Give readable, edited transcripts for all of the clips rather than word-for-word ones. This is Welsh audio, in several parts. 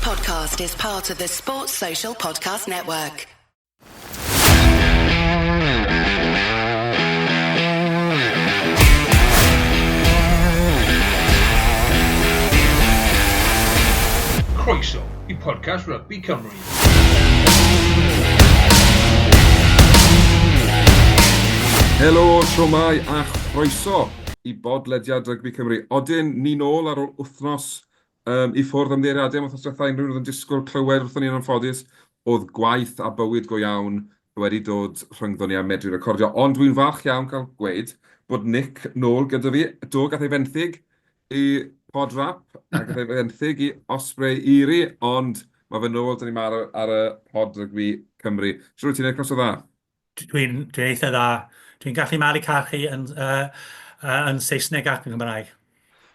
podcast is part of the Sports Social Podcast Network. Croeso i podcast Rugby Cymru. Helo, shwmae a chroeso i bodlediad Rygbi Cymru. Odyn, ni nôl ar ôl wythnos um, i ffwrdd ymddiheuriadau am wythnos diwetha, unrhyw un oedd yn disgwyl clywed wrthon ni yn anffodus, oedd gwaith a bywyd go iawn wedi dod rhyngddon ni a medru recordio. Ond dwi'n falch iawn cael gweud bod Nick nôl gyda fi. Do, gath ei fenthyg i Pod Rap a gath ei fenthyg i Osprey Erie, ond mae fe nôl, dyn ni 'ma ar y, ar y Pod Rygbi Cymru. Shwt wyt ti, Nick? Noson dda. Dwi'n dwi eitha dda. Dwi'n gallu malu cachu yn, uh, uh, yn Saesneg ac yn Gymraeg.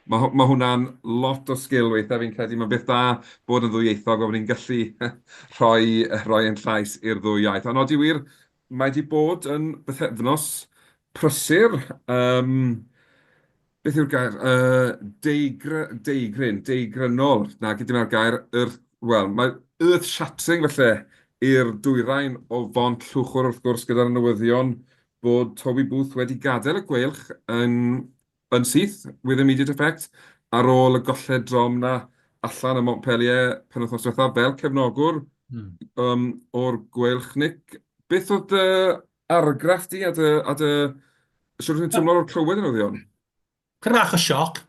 Mae, mae hwnna'n lot o sgil weithiau, fi'n credu. Mae'n beth da bod yn ddwyieithog, bod ni'n gallu rhoi, rhoi ein llais i'r ddwy iaith. Ond odi wir, mae wedi bod yn bythefnos prysur. Um, beth yw'r gair? Uh, deigr, deigryn, deigrynol. Na, gyda mae'r gair, earth, wel, mae earth-shattering felly i'r dwyrain o Font Llwchwr wrth gwrs gyda'r newyddion bod Toby Booth wedi gadael y Gweilch yn, yn syth, with immediate effect, ar ôl y golled drom na allan ym Montpellier penwythnos diwethaf fel cefnogwr mm. um, o'r Gweilch, Nick. Beth oedd dy argraff di a dy, a dy Shwt wyt ti'n teimlo ar ôl clywed y newyddion? Chydig bach o sioc.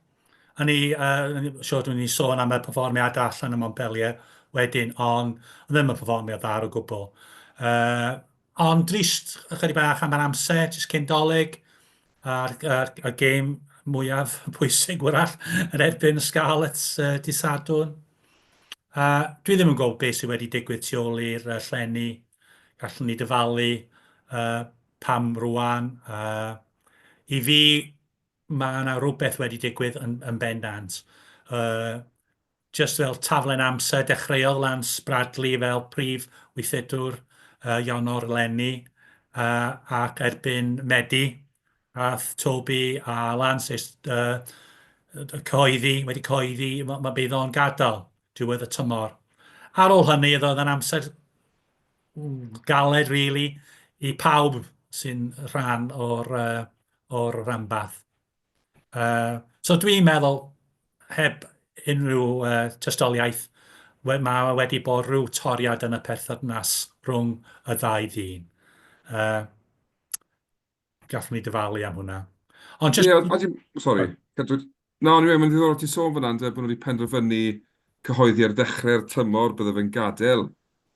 O'n i, uh, siwr dwi'n i sôn am y perfformiad allan ym Montpellier wedyn, ond ddim y perfformiad dda o gwbl. Uh, ond drist ychydig bach am yr amser, jyst cyn dolyg, a'r, ar, ar gêm mwyaf pwysig wrach yn erbyn Scarlets uh, di Sadwrn. Uh, dwi ddim yn gwybod beth sydd wedi digwydd tu ôl i'r uh, llenni. Gallwn ni dyfalu uh, pam rwan. Uh, I fi, mae yna rhywbeth wedi digwydd yn, yn bendant. Uh, just fel taflen amser, dechreuodd Lance Bradley fel prif weithredwr uh, Ionawr eleni, uh, ac erbyn Medi, ath Toby a Lance uh, cyhoeddi, wedi cyhoeddi, mae ma bydd o'n gadael diwedd y tymor. Ar ôl hynny, oedd yn amser galed really i pawb sy'n rhan o'r, uh, o'r rhanbarth. Uh, so dwi'n meddwl, heb unrhyw uh, tystoliaeth, we, mae wedi bod rhyw toriad yn y perthynas rhwng y ddau ddyn. Uh, gallwn ni dyfalu am hwnna. Ond just... Yeah, a sorry, na, o'n i'n meddwl, mae'n ddiddorol ti'n sôn fan'na, ynde, bod nhw wedi penderfynu cyhoeddi ar ddechrau'r tymor bydde fe'n gadael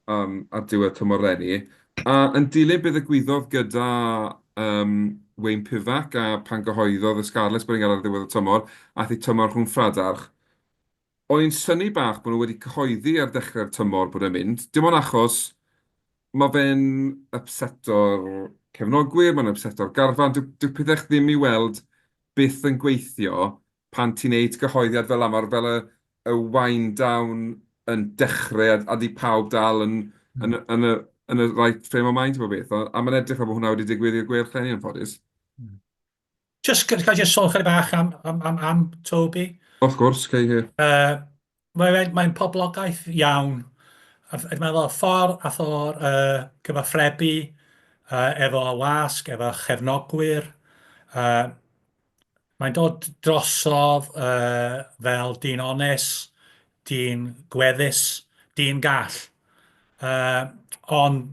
um, ar diwedd tymor eleni. A yn dilyn beth ddigwyddodd gyda um, Wayne Pivac a pan gyhoeddodd y Scarlets bod e'n gadael ar ddiwedd y tymor, aeth i tymor rhwng Ffradarch, o'n i'n synnu bach bod nhw wedi cyhoeddi ar ddechrau'r tymor bod e'n mynd, dim ond achos mae fe'n ypseto'r cefnogwyr, mae'n ypseto'r garfan, dyw, dyw pethau ddim i weld byth yn gweithio pan ti'n neud cyhoeddiad fel 'na, ma'r fel y y wind down yn dechrau a a 'di pawb dal yn yn yn y yn y right frame of mind fath o beth. A a mae'n edrych fel bod hwnna wedi digwydd i'r Gweilch eleni yn anffodus. Just, ga i just sôn chydig bach am, am, am, am Toby? Of course, cei hi. Uh, Mae'n mae poblogaeth iawn. A dwi'n meddwl, y ffordd ath o'r uh, cyfathrebu uh, efo wasg, efo chefnogwyr, uh, mae'n dod drosodd uh, fel dyn ones, dyn gweddus, dyn gall. Uh, ond,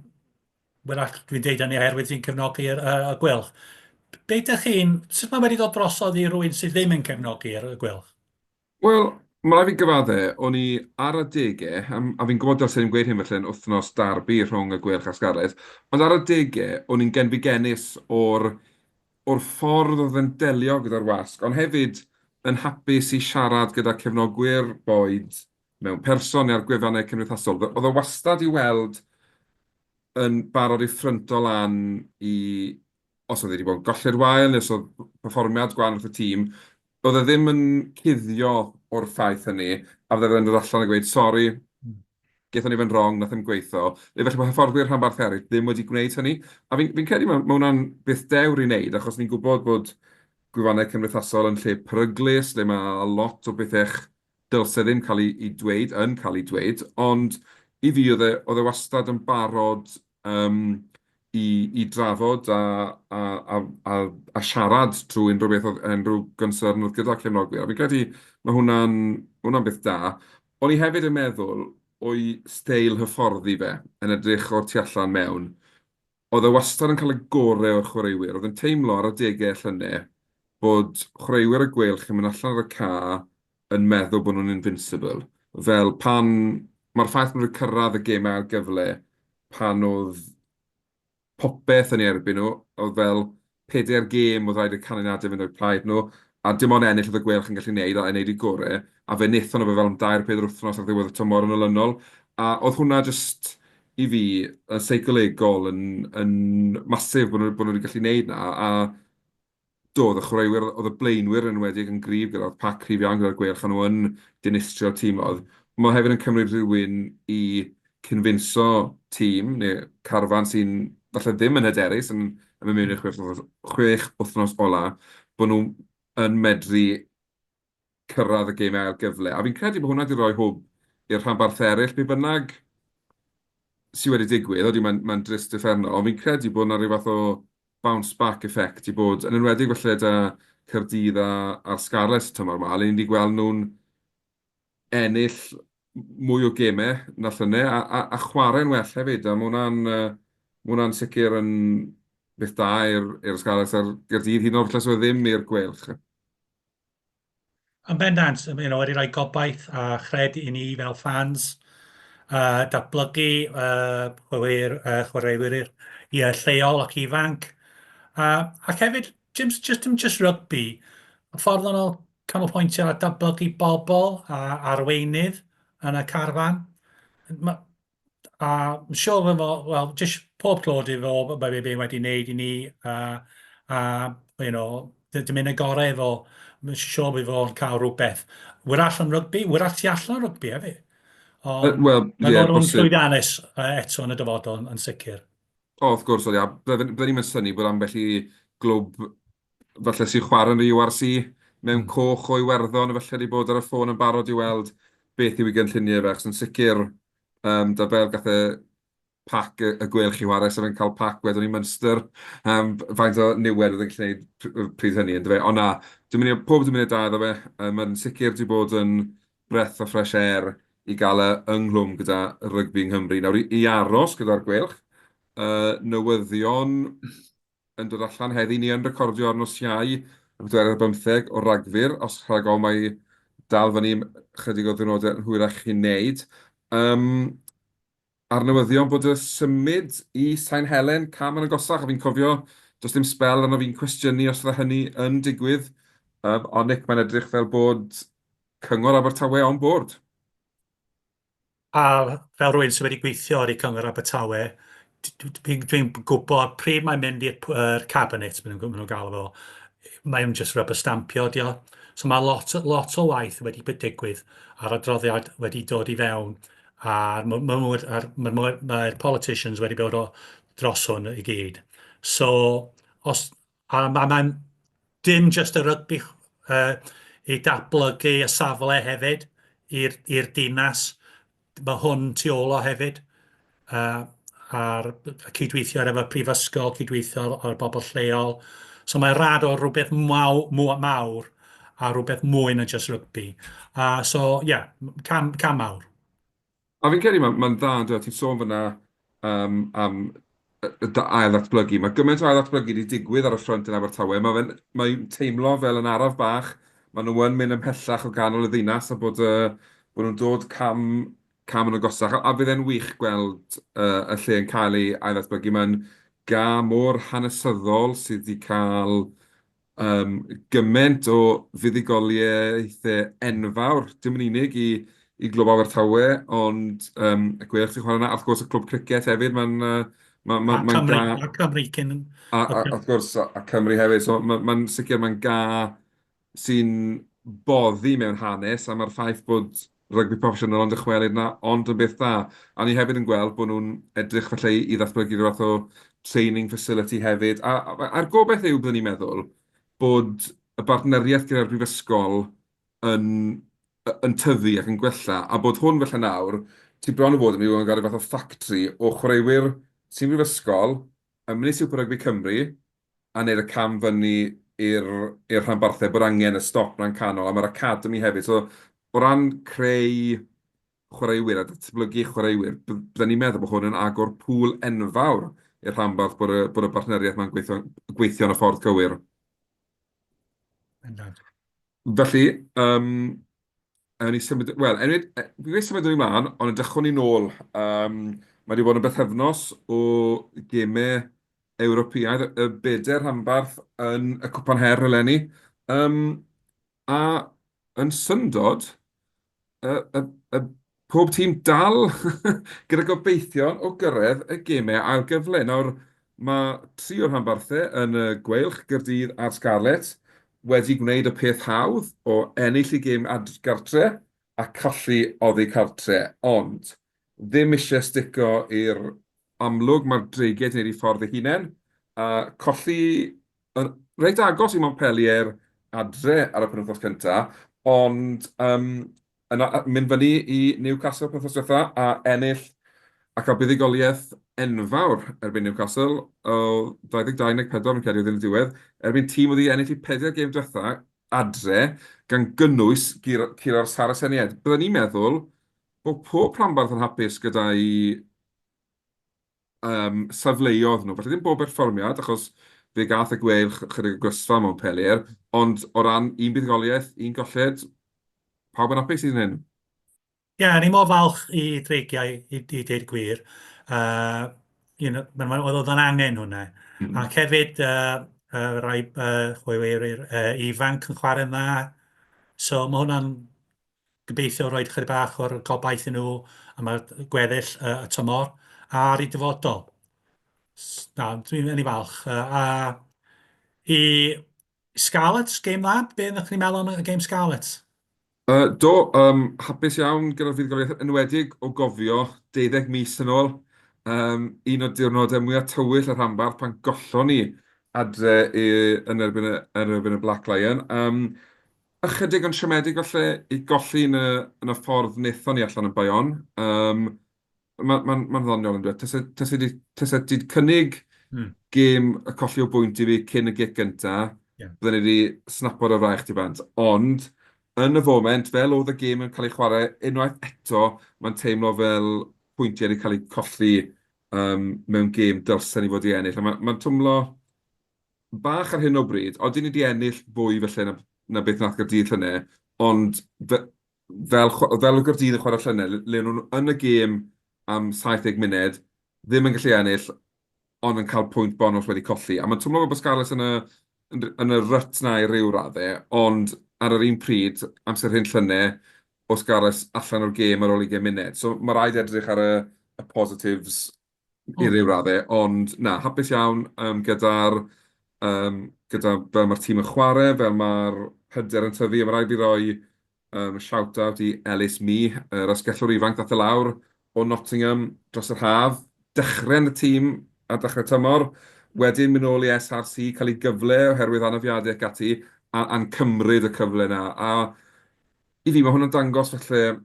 wrach dwi'n deud hynny oherwydd dwi'n cefnogi'r uh, y Gweilch. Be ydych chi'n... Sut mae wedi dod drosodd i rywun sydd ddim yn cefnogi'r Gweilch? Wel, ma' raid fi gyfadde, o'n i ar adegau, a fi'n gwybod dylse i'm gweud hyn falle yn wythnos derby rhwng y Gweilch a'r Scarlets, ond ar adegau o'n i'n genfigennus o'r o'r ffordd oedd e'n delio gyda'r wasg, ond hefyd yn hapus i siarad gyda cefnogwyr, boed mewn person neu ar gwefannau cymdeithasol. Oedd o wastad i weld yn barod i ffrynto lan i os oedd e wedi bod yn golled wael neu os oedd perfformiad gwael wrth y tîm, oedd e ddim yn cuddio o'r ffaith hynny, a fydde fe'n dod allan a gweud, sori, gaethon ni fe'n wrong, nath e'm gweithio. Neu falle bod hyfforddwyr rhanbarth eraill ddim wedi gwneud hynny. A fi'n fi credu mae, mae hwnna'n beth dewr i wneud, achos ni'n gwybod bod gwefannau cymdeithasol yn lle peryglus, lle mae lot o bethau dylse ddim cael ei ei dweud yn cael ei dweud, ond i fi oedd e oedd e wastad yn barod yym i i drafod a a a a a siarad trwy unrhyw beth oedd unrhyw concern oedd gyda cefnogwyr. A fi'n credu mae hwnna'n ma' hwnna'n beth da. O'n i hefyd yn meddwl o'i steil hyfforddi fe, yn edrych o'r tu allan mewn, oedd e wastad yn cael y gorau o'r chwaraewyr. Oedd e'n teimlo ar adegau llynedd bod chwaraewyr y Gweilch yn mynd allan ar y ca yn meddwl bod nhw'n invincible. Fel pan... Mae'r ffaith bod nhw wedi cyrraedd y gemau ail gyfle pan oedd popeth yn ei erbyn nhw, oedd fel pedair gêm oedd rhaid i'r canlyniadau fynd o'u plaid nhw, a dim ond ennill oedd y Gweilch yn gallu wneud, a wneud eu gorau, a fe wnaethon nhw fe fel am dair, pedair wythnos ar ddiwedd y tymor yn olynol, a oedd hwnna jyst, i fi, yn seicolegol yn yn massive bod nhw bod nhw wedi gallu wneud 'na, a do, oedd y chwaraewyr, oedd y blaenwyr yn enwedig yn gryf gyda, oedd pac cryf iawn gyda'r Gweilch, a nhw yn dinistrio timoedd. Mae hefyd yn cymryd rhywun i cynfinso tîm neu carfan sy'n falle ddim yn hyderus yn yn mynd mewn i'r chwech wythnos ola, bod nhw yn medru cyrraedd y gêm ail gyfle. A fi'n credu bod hwnna wedi rhoi hwb i'r rhanbarthau eraill, be bynnag sydd wedi digwydd. Odi, mae'n mae'n drist uffernol, ond fi'n credu bod 'na ryw fath o bounce back effect 'di bod, yn enwedig falle 'da Caerdydd a a'r Scarlets y tymor 'ma. Le ni 'di gweld nhw'n ennill mwy o gemau na llynedd a a a chwarae'n well hefyd, a ma' hwnna'n yy ma' hwnna'n sicr yn beth da i'r i'r Scarlets a'r Gaerdydd, hyd yn oed falle 'sa fe ddim i'r Gweilch. Yn bendant, you know, wedi rhoi gobaith a chred i ni fel fans, datblygu chwaraewyr, chwaraewyr i lleol ac ifanc, ac hefyd, dim just, dim just rygbi, y ffordd o'n nhw canolbwyntio ar datblygu bobl a arweinydd yn y carfan. Ma, A yn siŵr fy mo, wel, jyst pob clod i fo, be be wedi wneud i ni, a, a you know, dymuno gorau efo, mae'n siŵr bydd fo'n cael rhywbeth. Wyrach yn rygbi, wyrach tu allan rygbi hefyd. Ond Wel, mae'n ie, fod yn bosib. llwyddiannus eto yn y dyfodol, yn sicr. O, wrth gwrs, ia. Bydden ni'm yn synnu bod ambell i glwb falle sy'n chwarae yn y URC mewn coch o Iwerddon falle wedi bod ar y ffôn yn barod i weld beth yw ei gynlluniau fe, achos yn sicr, um, da fel gath e pac y, y Gweilch i chwarae, so fe'n cael pac wedyn i Munster, um, faint o niwed oedd e'n gallu gwneud pryd hynny, yndyfe. Ond na, dwi'n mynd i, pob dwi'n mynd i da iddo fe, um, mae'n sicr wedi bod yn breath of fresh air i gael e ynghlwm gyda rygbi yng Nghymru. Nawr, i, i aros gyda'r Gweilch, uh, newyddion yn dod allan heddi. Ni yn recordio ar nos Iau, y pedwerydd ar bymtheg o Ragfyr, os rhag ofn mai dal fyny chydig o ddiwrnodau yn hwyrach i wneud. Um, a'r newyddion bod y symud i Sain Helen cam yn agosach, a fi'n cofio does dim sbel arno fi'n cwestiynu os fydde hynny yn digwydd, um, ond Nick, mae'n edrych fel bod Cyngor Abertawe on board. A fel rhywun sydd wedi gweithio ar i Cyngor Abertawe, dwi'n dwi gwybod pryd mae'n mynd i'r cabinet, maen nhw'n nhw galw fo, mae'n just rubber stampio, dio. So mae lot, lot o waith wedi digwydd a'r adroddiad wedi dod i fewn a'r ma, ma, ma, ma, ma, mae'r politicians wedi bod o dros hwn i gyd. So, os, a mae'n ma, dim jyst y rygbi i datblygu y safle hefyd i'r dinas, mae hwn tu ôl o hefyd, a'r cydweithio efo prifysgol, cydweithio â'r bobl lleol. So mae'n rhan o rhywbeth mawr, mawr a rhywbeth mwy na jyst rygbi. So, ie, yeah, cam, cam mawr. A fi'n credu mae'n ma dda, yn dweud, ti'n sôn fyna um, am ail ddatblygu. Mae gymaint o ail ddatblygu wedi digwydd ar y ffrynt yn Abertawe. Mae fe'n mae teimlo fel yn araf bach, maen nhw yn mynd ymhellach o ganol y ddinas a bod, uh, bod nhw'n dod cam, cam yn agosach. A, a fydd e'n wych gweld uh, y lle yn cael ei ail ddatblygu. Mae'n ga mor hanesyddol sydd wedi cael Yym, gymaint o fuddugoliaethau enfawr, dim yn unig i i Glwb Abertawe, ond yym, y Gweilch sy'n chwarae yna, a wrth gwrs y clwb criced hefyd, mae'n yy ma' ma' A mae'n Cymru, ga... a Cymru cyn... A, a, wrth gwrs, a, a Cymru hefyd, so mae'n ma sicr mae'n ga sy'n boddi mewn hanes, a mae'r ffaith bod rygbi proffesiynol yn dychwelyd 'na, ond yn beth da. A ni hefyd yn gweld bod nhw'n edrych falle i ddatblygu rhyw fath o training facility hefyd. A, a'r gobaith yw, byddwn ni'n meddwl, bod y bartneriaeth gyda'r brifysgol yn yn tyfu ac yn gwella, a bod hwn falle nawr, ti bron o fod yn mynd i fod yn cael rhyw fath o ffactri o chwaraewyr sy'n brifysgol, yn mynd i Super Rugby Cymru, a wneud y cam fyny i'r i'r rhanbarthau, bod angen y stop 'na'n canol, a mae'r academi hefyd. So, o ran creu chwaraewyr a datblygu chwaraewyr, bydden ni'n meddwl bod hwn yn agor pŵl enfawr i'r rhanbarth bod y, bod y bartneriaeth 'ma'n gweithio, gweithio yn y ffordd cywir. Bendant. Felly, yym, ewn ni symud... Wel, ewn ni... Fi wedi symud yn ymlaen, ond edrychwn ni nôl. Um, mae wedi bod yn bythefnos o gemau Ewropeaidd, y bedair rhanbarth yn y Cwpan Her eleni. Um, a yn syndod, y, y, y, pob tîm dal gyda gobeithion o gyrraedd y gemau ail gyfle. Nawr, mae tri o'r rhanbarthau yn y Gweilch, Gaerdydd a'r Scarlets wedi gwneud y peth hawdd o ennill eu gêm gartre a colli oddi cartre, ond ddim eisiau stico i'r amlwg, mae'r Dreigiau wedi gwneud eu ffordd eu hunain, a colli yn reit agos i Montpellier adre ar y penwythnos cynta, ond yym yna mynd fyny i Newcastle penwythnos diwetha a ennill a cael buddugoliaeth enfawr erbyn Newcastle o 22 14 fi'n credu oedd yn y diwedd, erbyn tîm oedd wedi ennill eu pedair gêm diwetha adre, gan gynnwys curo'r Saraceniaid. Byddwn i'n meddwl bod pob rhanbarth yn hapus gyda'i yym, safleoedd nhw. Falle ddim bob perfformiad, achos fe gath y Gweilch chydig o grysfa mewn Montpellier, ond o ran un buddugoliaeth, un golled, pawb yn hapus hyd yn hyn. Ie, yeah, ni mor falch i Dreigiau, i, i deud gwir. Uh, you know, oedd oedd yn angen hwnna. Ac hefyd, uh, uh, rai uh, chwaraewyr uh, ifanc yn chwarae yma. So mae hwnna'n gobeithio rhoi chydig bach o'r gobaith i nhw am y gweddill y, y tymor a'r i dyfodol. Na, dwi'n yn ei falch. A i Scarlets, game dda, be ydych chi'n meddwl am y game Scarlets? Uh, do, um, hapus iawn gyda'r fuddugoliaeth, enwedig o gofio deuddeg mis yn ôl, um, un o diwrnodau mwyaf tywyll y rhanbarth pan gollon ni adre i, yn erbyn y, yn erbyn y Black Lion. Um, Ychydig yn siomedig falle i golli yn y yn y ffordd wnaethon ni allan yn Bayonne. Yym, ma' ma'n ma'n ddoniol yn dyw e? Tase tase di tase ti 'di cynnig gêm y colli o bwynt i fi cyn y gic gynta, bydden i 'di snapo dy fraich di bant. Ond yn y foment, fel oedd y gêm yn cael ei chwarae unwaith eto, mae'n teimlo fel pwyntiau wedi cael eu colli yym mewn gêm dylsen ni fod 'di ennill. A ma' ma'n twmlo bach ar hyn o bryd. Odyn ni 'di ennill fwy falle na na beth wnaeth Gaerdydd llynedd, ond fe- fel fel oedd Gaerdydd yn chwarae llynedd, le o'n nhw yn y gêm am 70 munud, ddim yn gallu ennill, ond yn cael pwynt bonws wedi colli. A mae'n twmlo fel bod Scarlets yn y yn y rut 'na i ryw raddau, ond ar yr un pryd, amser hyn llynedd, o Scarlets allan o'r gêm ar ôl ugain munud. So mae rhaid edrych ar y y positives i ryw raddau, ond na, hapus iawn yym gyda'r yym gyda fel mae'r tîm yn chwarae, fel mae'r hyder yn tyfu, a mae rhaid fi roi yym shout-out i Ellis Mee, yr asgellwr ifanc ddaeth e lawr o Nottingham dros yr haf, dechrau yn y tîm ar dechrau tymor, wedyn mynd nôl i SRC, cael ei gyfle oherwydd anafiadau ac ati, a a'n cymryd y cyfle 'na, a i fi mae hwn yn dangos falle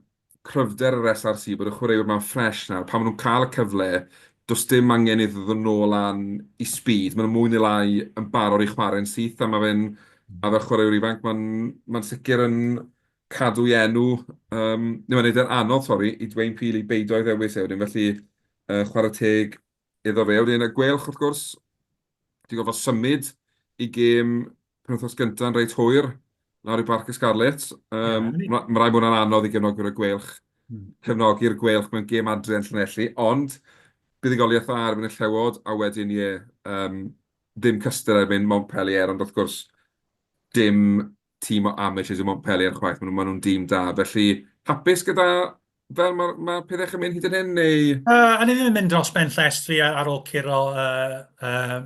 cryfder yr SRC bod y chwaraewyr 'ma'n ffresh nawr. Pan maen nhw'n cael y cyfle, does dim angen iddyn nhw ddod nôl lan i speed. Maen nhw mwy neu lai yn barod i chwarae'n syth a ma' fe'n... a fel chwaraewr ifanc, mae'n mae'n sicr yn cadw ei enw, yym, neu mae'n wneud e'n anodd, sori, i Dwayne Peel i beido ei ddewis e wedyn. Felly, yy, chwarae teg iddo fe. Wedyn y Gweilch, wrth gwrs, 'di gorfod symud i gêm penwythnos gynta'n reit hwyr lawr i Barc y Scarlets. Um, yeah, Mae ma rhaid bod hwnna'n anodd i gefnogwyr y Gweilch, cefnogi'r Gweilch mewn gêm adre yn Llanelli, ond buddugoliaeth dda erbyn y Llewod, a wedyn, ie, um, ddim cystal erbyn Montpellier, ond wrth gwrs, dim tîm o amateurs i Montpellier chwaith, maen nhw'n ma nhw dîm da. Felly, hapus gyda fel mae'r ma pethau yn mynd hyd yn hyn, neu... Uh, a ni ddim yn mynd dros ben llestri ar ôl curo uh, uh,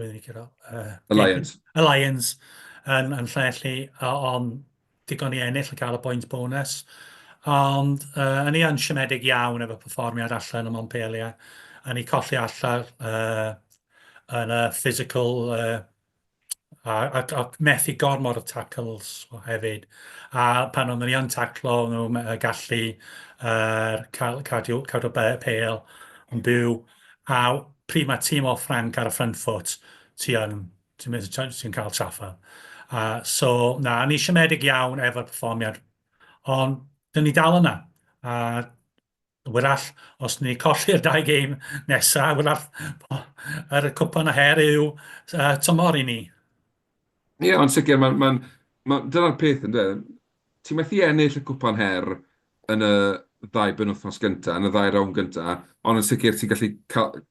Pwy ni curo? Uh, y Lions. Y Lions yn, yn Llanelli, ond digon i ennill a cael y point bonus. Ond uh, yn i yn siomedig iawn efo perfformiad allan ym Montpellier. A ni colli allan uh, yn y physical uh, A methu gormod o tackles hefyd. A pan oedden ni yn taclo, oedden nhw'n gallu cael, cadw, cadw pêl yn byw. A pryd mae tîm o Ffranc ar y front foot, ti yn, ti'n ti cael trafferth. So, na, ni siomedig iawn efo'r perfformiad. Ond, dyn ni dal yna. A Wyrach, os ni colli'r dau gêm nesaf, wyrach yr cwpan y her yw tymor i ni. Ie, yeah, ond sicr, ma, ma, ma, dyna'r peth yn dweud. Ti'n methu ennill y cwpan her yn y ddau benwythnos gyntaf, yn y ddau rownd gyntaf, ond yn sicr ti'n gallu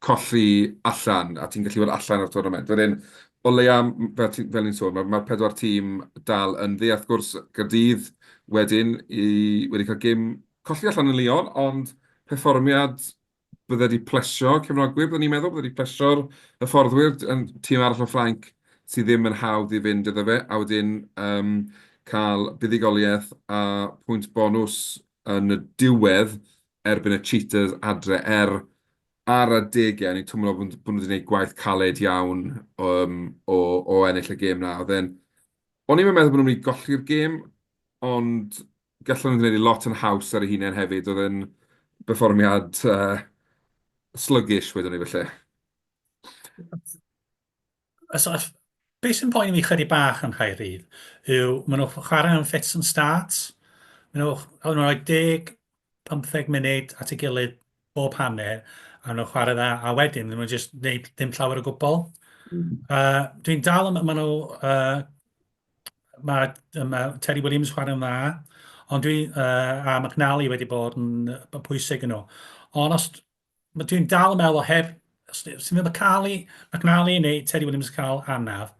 colli allan, a ti'n gallu bod allan o'r tournament. Wedyn, o leia, fel, ti, fel ni'n sôn, mae'r ma pedwar tîm dal yn ddi, wrth gwrs, Gaerdydd wedyn i, wedi cael gêm colli allan yn Lyon, ond perfformiad bydde wedi plesio cefnogwyr, byddwn ni'n meddwl, bydde wedi plesio'r hyfforddwyr, yn tîm arall o Ffrainc sydd ddim yn hawdd i fynd iddo fe, a wedyn um, cael buddugoliaeth a pwynt bonws yn y diwedd erbyn y Cheetahs adre, er ar adegau, o'n i'n twmlo bod, bod nhw wedi gwneud gwaith caled iawn um, o, o ennill y gêm na. Oedd e'n... O'n i'n meddwl bod nhw'n mynd i golli'r gêm, ond gallen nhw gwneud lot yn haws ar eu hunain hefyd. Oedd e'n berfformiad uh, sluggish, wedwn ni felly. So, beth sy'n poeni fi chydig bach yn Nghaerdydd yw maen nhw'n chwarae yn fits and starts. Maen nhw'n nhw rhoi 10, 15 munud at ei gilydd bob hanner a maen nhw'n chwarae dda, a wedyn maen nhw'n just neud dim llawer o gwbl. Dwi'n dal, maen nhw, mae, mae Terry Williams chwarae'n dda, ond dwi, a McNally wedi bod yn pwysig yn nhw. Ond os, dwi'n dal yn meddwl heb, os ti'n meddwl McCarley, McNally neu Terry Williams cael anaf,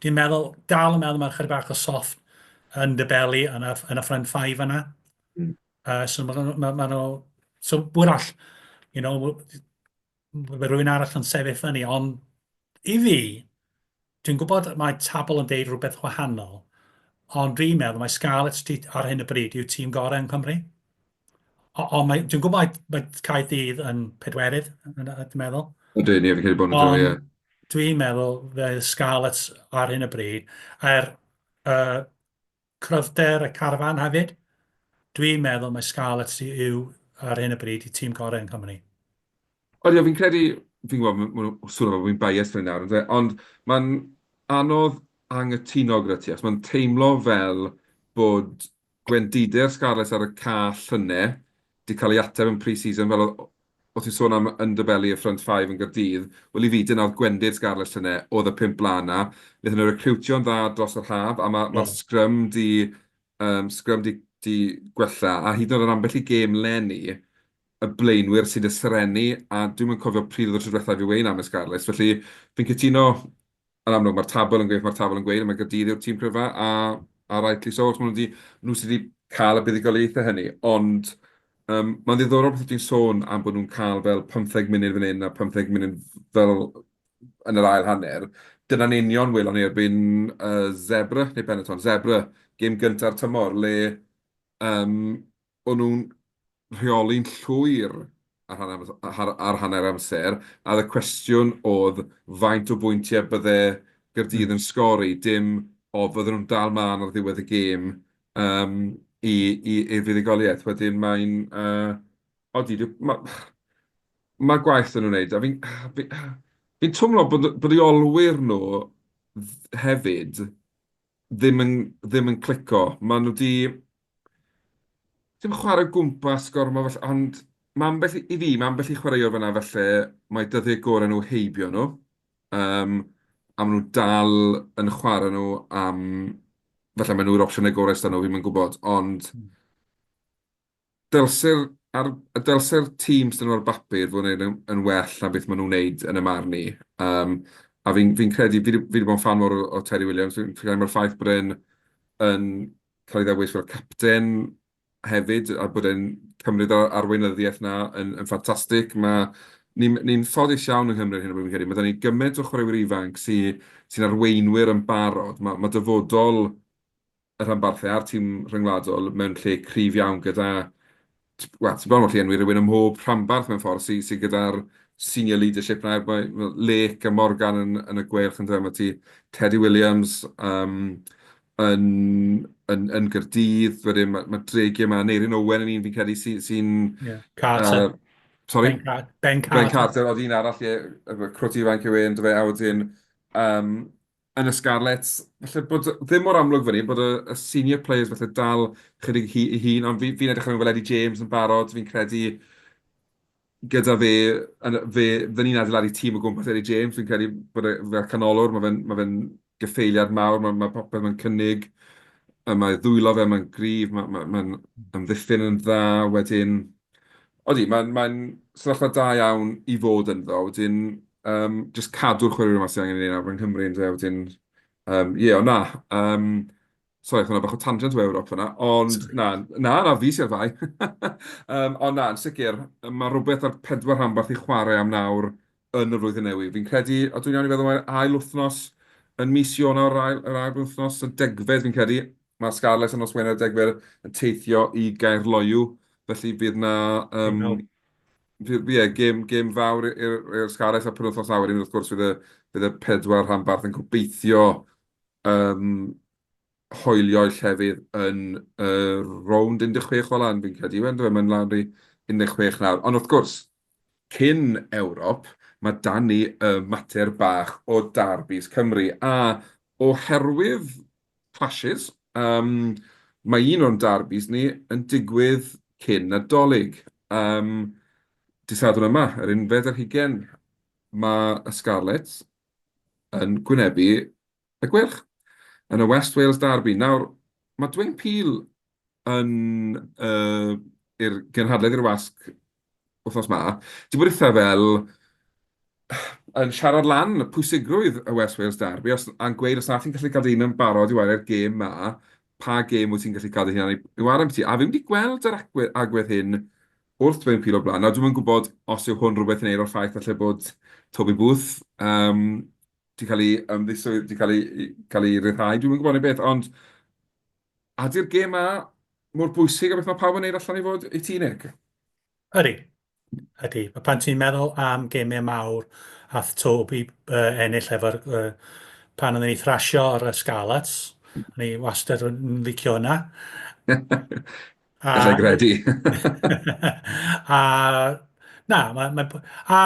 dwi'n meddwl, dal yn meddwl mae'n chydig bach o soft underbelly yn y, yn y front five yna. So mae ma, ma nhw, so wrach, you know, mae rhywun arall yn sefyll fyny, ond i fi, dwi'n gwybod mae tabl yn deud rhywbeth wahanol, ond dwi'n meddwl mae Scarlets ar hyn o bryd yw tîm gorau yn Cymru. Ond mae, dwi'n gwybod mae, mae Caerdydd yn pedwerydd, dwi'n meddwl. Ydyn, ie, fi'n credu bod nhw'n ie. Dwi'n meddwl fe Scarlets ar hyn o bryd, er cryfder y carfan hefyd, dwi'n meddwl mae Scarlets yw ar hyn o bryd i tîm gorau yn Cymru. Ond ie, fi'n credu, fi'n gwybod, mae'n swnio fel bod fi'n biased fan hyn nawr, yndyfe? Ond mae'n anodd anghytuno gyda ti, achos mae'n teimlo fel bod gwendidau'r Scarlets ar y ca llynedd 'di cael ei ateb yn pre-season, fel oedd o' ti'n sôn am underbelly y front five yn Gaerdydd, wel i fi dyna oedd gwendid Scarlets llynedd, oedd y pump blaen 'na. Wnaethon nhw recriwtio'n dda dros yr haf, a ma' ma'r sgrym 'di yym sgrym 'di 'di gwella, a hyd yn oed yn ambell i gêm leni, y blaenwyr sydd 'di serennu, a dwi'm yn cofio pryd oedd y tro diwethaf i fi weud 'na am y Scarlets, felly fi'n cytuno yn amlwg mae'r tabl yn gweud mae'r tabl yn gweud, a mae Gaerdydd yw'r tîm cryfa, a a rightly so, achos maen nhw 'di, nhw sydd wedi cael y buddugoliaethau hynny, ond um, mae'n ddiddorol beth ti'n sôn am bod nhw'n cael fel 15 munud fan hyn a 15 munud fel yn yr ail hanner. Dyna'n union welon ni erbyn uh, Zebra, neu Benetton, Zebra, gêm gynta'r tymor, le um, o'n nhw'n rheoli'n llwyr ar hanner ar ar hanner amser, a oedd y cwestiwn oedd faint o bwyntiau bydde Gaerdydd yn sgori, dim o fydden nhw'n dal mlaen ar ddiwedd y gêm yym i i i'r fuddugoliaeth. Wedyn mae'n yy odi, ma' ma' gwaith 'da nhw'n wneud, a fi'n fi fi'n twmlo bod bod eu olwyr nhw hefyd ddim yn ddim yn clico. Maen nhw 'di Dim chwarae o gwmpas gormod falle, ond mae ambell i fi, mae ambell i chwaraewr fan'na falle, mae dyddiau gorau nhw heibio nhw, yym, a maen nhw dal yn chwarae nhw am... Falle maen nhw yw'r opsiynau gorau sy 'da nhw, fi'm yn gwybod, ond dylse'r ar- dylse'r tîm sy 'da nhw ar bapur fod yn wneud yn yn well na beth maen nhw'n wneud yn 'y marn i. Yym, a fi'n fi'n credu, fi 'di fi 'di bod yn ffan mawr o o Terry Williams, fi'n credu mae'r ffaith bod e'n yn cael ei ddewis fel capten hefyd, a bod e'n cymryd yr arweinyddiaeth 'na yn yn ffantastig. Ma' ni'n ni'n ffodus iawn yng Nghymru ar hyn o bryd, fi'n credu. Ma' 'da ni gymaint o chwaraewyr ifanc sy sy'n arweinwyr yn barod. Ma' ma' dyfodol y rhanbarthau a'r tîm rhyngwladol mewn lle cryf iawn gyda, wel, ti bron yn gallu enwi rhywun ym mhob rhanbarth mewn ffordd sy sy gyda'r senior leadership 'na, mae Lake a Morgan yn yn y Gweilch yndyfe, ma' ti Teddy Williams yym yn yn yn Gaerdydd, wedyn ma' ma' Dreigiau 'ma, Aneurin Owen yn un fi'n credu sy sy'n... Ie, Carter. Sori? Ben Car- Ben Carter. Ben Carter, oedd un arall, ie, crwt ifanc yw e, yndyfe, a wedyn yym yn y Scarlets, falle bod ddim mor amlwg fyny, bod y, y senior players falle dal chydig hi, i hun, ond fi'n fi edrych ar fel Eddie James yn barod, fi'n credu gyda fe, yn, fe, fydden ni'n adeiladu tîm o gwmpas Eddie James, fi'n credu bod e fel canolwr, mae fe'n ma fe gyffeiliad mawr, mae, mae popeth mae'n cynnig, a mae ddwylo fe, mae'n gryf, mae'n ma, ma, ma amddiffyn yn dda, wedyn, odi, mae'n mae sefyllfa da iawn i fod ynddo, wedyn, yym, jyst cadw'r chwaraewyr yma sydd angen i ni nawr yng Nghymru ynde, wedyn, yym, ie, ond na, yym, sori, aeth hwnna bach o tangent o Ewrop fan'na, ond na, na, na, fi sydd ar fai. Yym, ond na, yn sicr, mae rhywbeth ar pedwar rhanbarth i chwarae am nawr yn y flwyddyn newydd. Fi'n credu, a dwi'n iawn i feddwl mai'r ail wythnos yn mis Ionawr, yr ail, yr ail wythnos, y degfed fi'n credu, mae'r Scarlets yn nos Wener y degfed yn teithio i Gaerloyw, felly fydd 'na yym, Ie, gêm, gêm fawr i'r Scarlets a'r penwythnos 'na wedyn wrth gwrs fydd y, fydd y pedwar rhanbarth yn gobeithio um, hoelio'u llefydd yn y rownd 16 ola, fi'n credu, yw e, mae'n lawr i 16 nawr. Ond wrth gwrs, cyn Ewrop, mae 'da ni y mater bach o darbis Cymru, a oherwydd clashes. Yym, mae un o'n darbis ni yn digwydd cyn Nadolig. Yym, dydd Sadwrn yma, yr unfed ar hugain, mae y Scarlets yn gwynebu y Gweilch yn y West Wales Derby. Nawr, mae Dwayne Peel yn yy i'r gynhadledd i'r wasg wythnos 'ma, 'di bod eitha fel yn siarad lan pwysigrwydd y West Wales Derby os, a'n gweud os na ti'n gallu cael dy hunan barod i ware'r gêm 'ma, pa gêm wyt ti'n gallu cael dy hunan i i ware ambyti? A fi wedi gweld yr agwedd, agwedd hyn wrth Dwayne Peel o'r blaen. Nawr, dwi'm yn gwybod os yw hwn rhywbeth i wneud o'r ffaith falle bod Toby Booth um, 'di cael ei ymddiswyd, 'di cael ei, cael ei ryddhau, dwi'm yn gwybod neu beth, ond A 'di'r gêm 'ma mor bwysig a beth mae pawb yn neud allan i fod i ti, Nick? Ydy. Ydy. Pan ti'n meddwl am gemau mawr, ath Toby uh, ennill efo'r... Uh, pan oedden ni thrasio ar y Scarlets, o'n i wastad yn licio hwnna. Alla i gredu. a na, mae, mae, a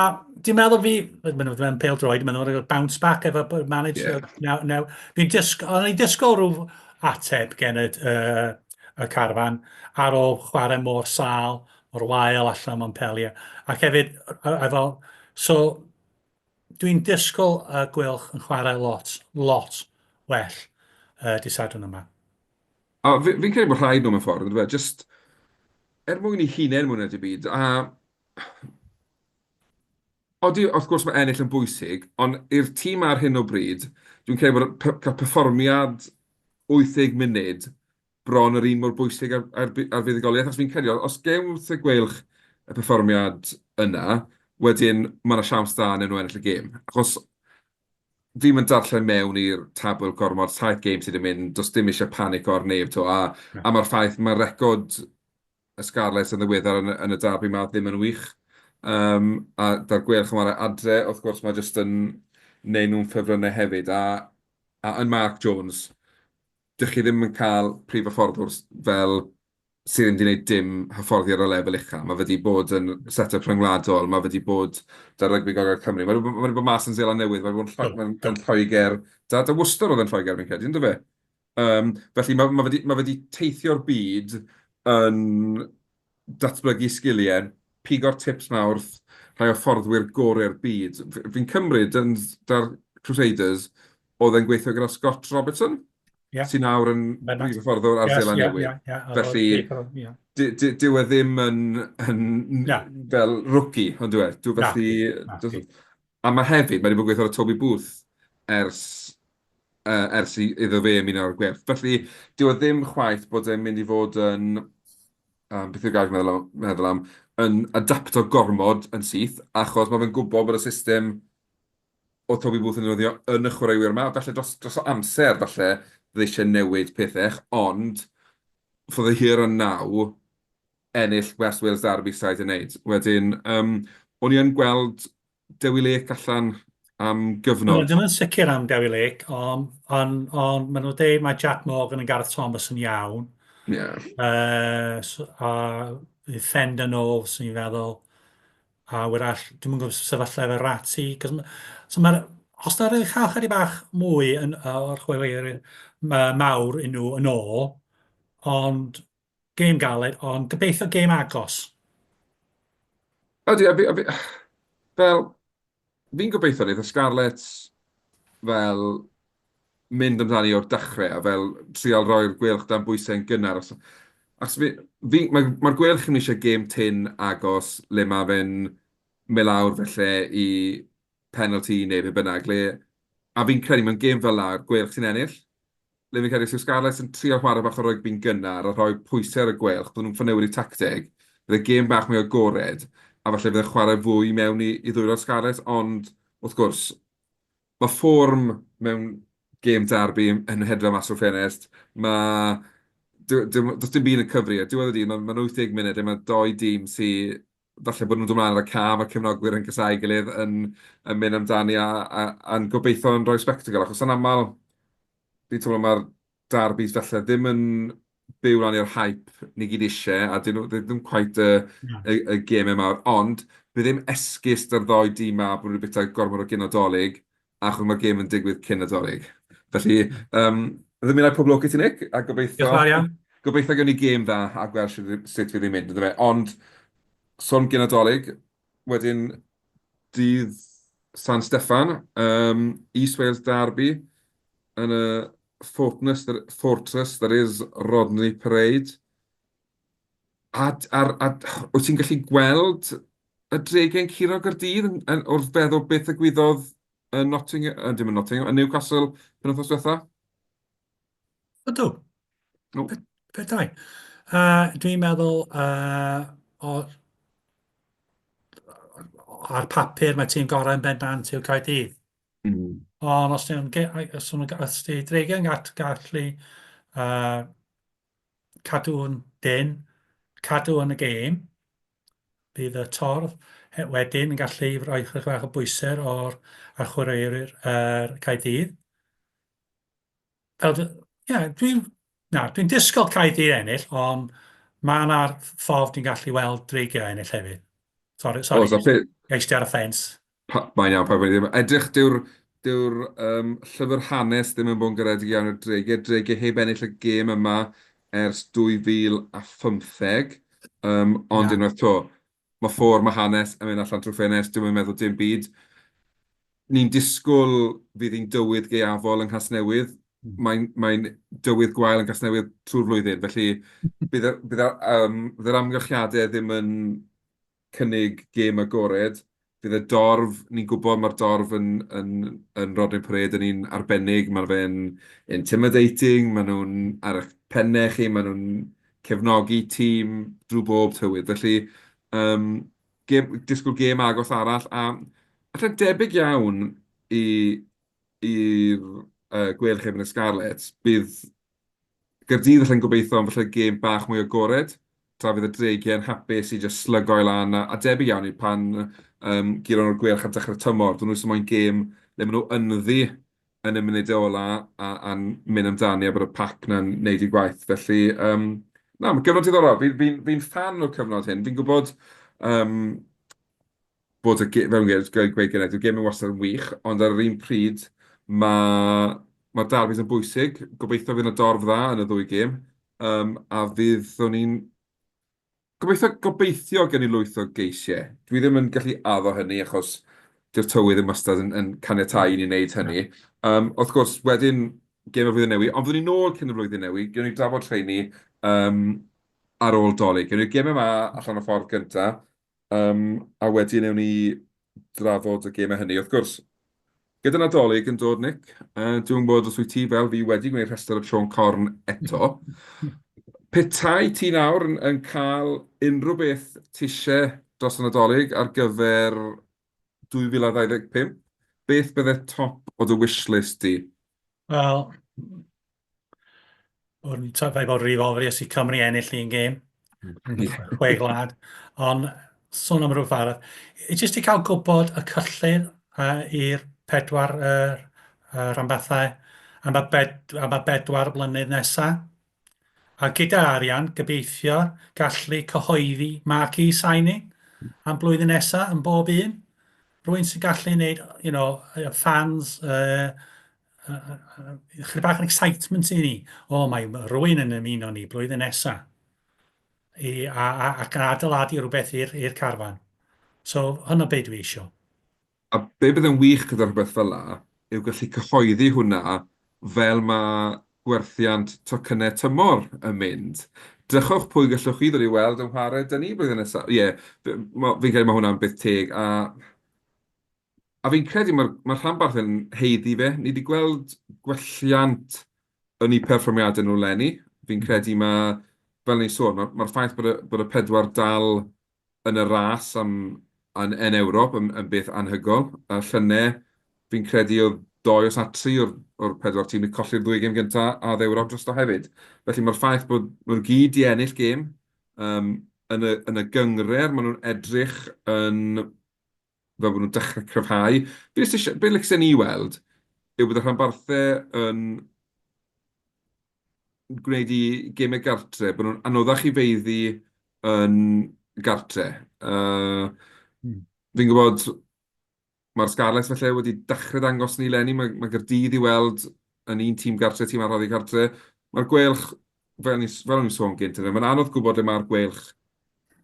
dwi'n meddwl fi, mae'n nhw'n pêl droed, mae'n nhw'n bounce back efo manage. Yeah. Now, now, fi'n disg, o'n i'n disgwyl rhyw ateb gen y, uh, y carfan ar ôl chwarae mor sâl, mor wael allan Montpellier. Ac hefyd, efo, so, dwi'n disgwyl y Gweilch yn chwarae lot, lot well uh, di Sadwrn yma. A fi, fi'n credu bod rhaid nhw mewn ffordd, yndyfe? Jyst er mwyn i hunain mwy na dim byd. A odi, wrth gwrs mae ennill yn bwysig, ond i'r tîm ar hyn o bryd, dwi'n credu bod cael perfformiad 80 munud bron yr un mor bwysig ar, ar, ar fuddugoliaeth, achos fi'n credu, os gewn wrth y Gweilch y perfformiad yna, wedyn mae yna siawns da wnawn nhw ennill y gêm. Achos Fi'm yn darllen mewn i'r tabl gormod, saith gêm sydd 'di mynd, does dim eisiau panico ar neb 'to, a a ma'r ffaith, ma' record y Scarlets yn ddiweddar yn y yn y derby 'ma ddim yn wych. Yym, a 'da'r Gweilch yn ware adre, wrth gwrs, ma' jyst yn wneud nhw'n ffefrynnau hefyd, a a yn Mark Jones, dych chi ddim yn cael prif hyfforddwr fel sydd ddim 'di gwneud dim hyfforddi ar y lefel ucha. Mae fe 'di bod yn set-up rhyngwladol, mae fe 'di bod 'da Rygbi Gogledd Cymru, mae fe 'di bod mas yn Seland Newydd, mae fe 'di bod yn, yn Lloegr, 'da, 'da Worcester oedd yn Lloegr fi'n credu, ynddo fe? Um, felly mae, mae, fe 'di, mae fe 'di teithio'r byd yn datblygu sgiliau, pigo'r tips 'ma wrth rhai o hyfforddwyr gorau'r byd. Fi'n cymryd yn 'da'r Crusaders, oedd e'n gweithio gyda Scott Robertson, yeah. sy'n nawr yn brif hyfforddwr ar yes, Seland Newydd. Yeah, yeah, Felly, yeah. dyw e ddim yn, yn yeah. fel rookie, ond dyw e? Dyw felly... Na, na, a mae hefyd, mae wedi bod yn gweithio ar Toby Booth ers, uh, ers i, iddo fe ymuno â'r Gweilch. Felly, dyw e ddim chwaith bod e'n mynd i fod yn um, beth yw'r gair meddwl am, meddwl am, yn adapto gormod yn syth, achos mae fe'n gwybod bod y system oedd Toby Booth yn defnyddio yn y chwaraewyr yma. Falle dros, dros o amser, falle, fydde eisiau newid pethau, ond for the here and now, ennill West Wales Derby side yn neud. Wedyn, um, o'n i yn gweld Dewi Lake allan am gyfnod. Dwi'n yn sicr am Dewi Lake, ond on, on, maen nhw'n dweud mae Jack Morgan a Gareth Thomas yn iawn. Yeah. So, a Fender nôl, sy'n ni'n feddwl. A wrach, dwi'n yn gwybod sefyllfa efo Ratti. Cos, so mae'r, os na rhaid chael chydig bach mwy yn, o'r chwaraewyr mawr i nhw yn ôl, ond gêm galed, ond gobeithio gêm agos. Ydy, a fi, a fi, fel, fi'n gobeithio wneith y Scarlets fel mynd amdani o'r dechrau a fel trial roi'r Gweilch dan bwysau yn gynnar. Achos, achos fi, fi, mae'r mae Gweilch yn eisiau gêm tynn agos le mae fe'n mynd lawr felly i penalty neu be bynnag. Le, a fi'n credu mewn gêm fel 'na, Gweilch sy'n ennill. Le fi'n credu os yw Scarlets yn trio chwarae bach o rygbi'n gynnar a rhoi pwysau ar y Gweilch, bydden nhw'n ffynnu newid eu tacteg, bydd y gêm bach mwy agored a falle bydd e'n chwarae fwy mewn i, i ddwylo'r Scarlets, ond wrth gwrs, mae fform mewn gêm derby yn hedfan mas o'r ffenest, mae... Does dim byd yn cyfri, ar diwedd y dydd, mae'n 80 munud, a mae dou dîm sy falle bod nhw'n dod mlaen ar y ca, mae cefnogwyr yn casáu gilydd yn, yn mynd amdani a, a, a'n gobeithio yn rhoi spectacle, achos yn aml, fi'n teimlo mae'r derbys falle ddim yn byw lan i'r hype ni gyd eisiau, a dyn nhw ddim quite y, no. y, y gemau mawr, ond bydd ddim esgus da'r ddoi dîm ma bod nhw wedi bwyta gormod o gyn Nadolig, achos mae'r gêm yn digwydd cyn Nadolig. Felly, um, ddymunai pob lwc i ti, Nick, a gobeithio... Diolch yn fawr iawn. Gobeithio gewn ni gêm dda a gweld sut, sut fydd hi'n mynd, yndyfe. Ond, sôn gyn Nadolig, wedyn dydd San Steffan, um, East Wales Derby, yn y Fortress, Fortress that is Rodney Parade. A, a, a wyt ti'n gallu gweld y dreigiau'n curo Gaerdydd yn, yn, wrth feddwl beth ddigwyddodd yn Nottingham, uh, dim yn Nottingham, yn Newcastle penwythnos diwetha? Ydw. No. Petai. Uh, dwi'n meddwl uh, o, ar papur mae tîm gorau yn bendant yw Caerdydd. Mm. Ond os nhw'n os nhw'n os di dreigiau'n gallu uh, cadw'n dyn, cadw yn y gêm, bydd y torf wedyn yn gallu rhoi chydig bach o bwysau o'r ar chwaraewyr yr Caerdydd. Fel, ie, yeah, dwi'n na, dwi'n disgwyl Caerdydd ennill, ond mae yna ffordd dwi'n gallu weld Dreigiau ennill hefyd. Sorry, sorry. Oes, a pe... Eistedd ar y ffens. Pa, mae'n iawn, pa ddim. Edrych, dyw'r dyw um, llyfr hanes ddim yn bod yn garedig iawn i'r Dreigiau. Dreigiau heb ennill y gêm yma ers 2015. Um, ond yeah. unwaith to, mae ffordd, mae hanes yn mynd allan trwy ffenest, dwi'm yn meddwl dim byd. Ni'n disgwyl fydd hi'n dywydd gaeafol yng Nghasnewydd. Mae'n mae dywydd gwael yng Nghasnewydd trwy'r flwyddyn, felly bydd, bydd, um, bydd yr amgylchiadau ddim yn cynnig gêm agored. Bydd y dorf, ni'n gwybod mae'r dorf yn, yn, yn Rodney Parade yn un arbennig, mae fe'n intimidating, maen nhw'n ar eich pennau chi, maen nhw'n cefnogi tîm drwy bob tywydd. Felly, um, gêm, disgwyl gêm agos arall, a allan debyg iawn i i'r uh, Gweilch efo'n y Scarlets, bydd Gaerdydd allan gobeithio am falle gêm bach mwy agored, tra fydd y Dreigiau yn hapus i jyst slygo i lan, a, a debyg iawn i pan um, guron nhw'r Gweilch ar dechrau'r tymor, dyn nhw eisiau moyn gêm le maen nhw ynddi yn y munudau ola a, a'n mynd amdani a bod y pac na'n neud ei gwaith. Felly, um, na, mae'n gyfnod diddorol. Fi'n fi, fi, fi fan o'r cyfnod hyn. Fi'n gwybod um, bod y fel yn gweud, gweud gynnau, dyw'r gêm yn wastad yn wych, ond ar yr un pryd, mae mae'r derbys yn bwysig. Gobeithio fydd yna dorf dda yn y ddwy gêm, um, a fydd o'n i'n Gobeithio, gobeithio gen i lwyth o geisiau. Dwi ddim yn gallu addo hynny achos dyw'r tywydd ddim wastad yn, yn caniatáu i ni wneud hynny. Um, wrth gwrs, wedyn gêm y flwyddyn newydd, ond fyddwn ni nôl cyn y flwyddyn newydd, gewn ni drafod rheini um, ar ôl Dolig. Gewn ni'r gêm yma allan o'r ffordd gyntaf, um, a wedyn ewn ni drafod y gemau hynny. Wrth gwrs, gyda Nadolig yn dod, Nick, uh, dwi'n gwybod os wyt ti fel fi wedi gwneud rhestr y Siôn Corn eto. Petai ti nawr yn, yn cael unrhyw beth ti eisiau dros y Nadolig ar gyfer 2025, beth bydde top o dy wishlist di? Wel, O'n i'n rhaid bod rhy obvious i Cymru ennill un gêm. Chwe gwlad. Ond sôn am rhywbeth arall. Jyst i cael gwybod y cyllid i'r pedwar rhanbarthau am y, bed, am y bedwar blynedd nesaf. A gyda arian, gobeithio gallu cyhoeddi marquee signing am blwyddyn nesaf yn bob un. Rwy'n sy'n gallu gwneud, you know, fans, chydig bach yn excitement i ni. O, mae rwy'n yn ymuno ni blwyddyn nesaf. I, a, a, ac yn adeiladu rhywbeth i'r carfan. So, hwnna be dwi eisiau. A be bydd yn wych gyda rhywbeth fel 'na yw gallu cyhoeddi hwnna fel mae gwerthiant tocynnau tymor yn mynd. Drychwch pwy gallwch chi ddod i weld yn whare 'da ni blwyddyn nesaf. Ie, fi'n credu mae hwnna'n beth teg a a fi'n credu mae'r ma rhanbarth yn haeddu fe. Ni wedi gweld gwelliant yn eu perfformiadau nhw 'leni. Fi'n credu mae, fel ni'n sôn, mae'r ma ffaith bod y, bod y pedwar dal yn y ras am, yn, yn Ewrop yn, yn beth anhygoel. A llynedd, fi'n credu oedd dou os na tri o'r, o'r pedwar tîm wedi colli'r ddwy gêm gyntaf a oedd Ewrop drosto hefyd. Felly mae'r ffaith bod nhw'n gyd di ennill gêm um, yn, y, yn y gynghrair, maen nhw'n edrych yn fel bod nhw'n dechrau cryfhau. Be jyst eisiau, be licsen i weld yw bod y rhanbarthau yn gwneud i gemau gartre, bod nhw'n anoddach i feiddi yn gartre. Uh, Fi'n gwybod mae'r Scarlets falle wedi dechrau dangos ni leni, mae, mae Gaerdydd i weld yn un tîm gartre, tîm arall i gartre. Mae'r Gweilch, fel o'n i'n sôn gynt, mae'n anodd gwybod le mae'r Gweilch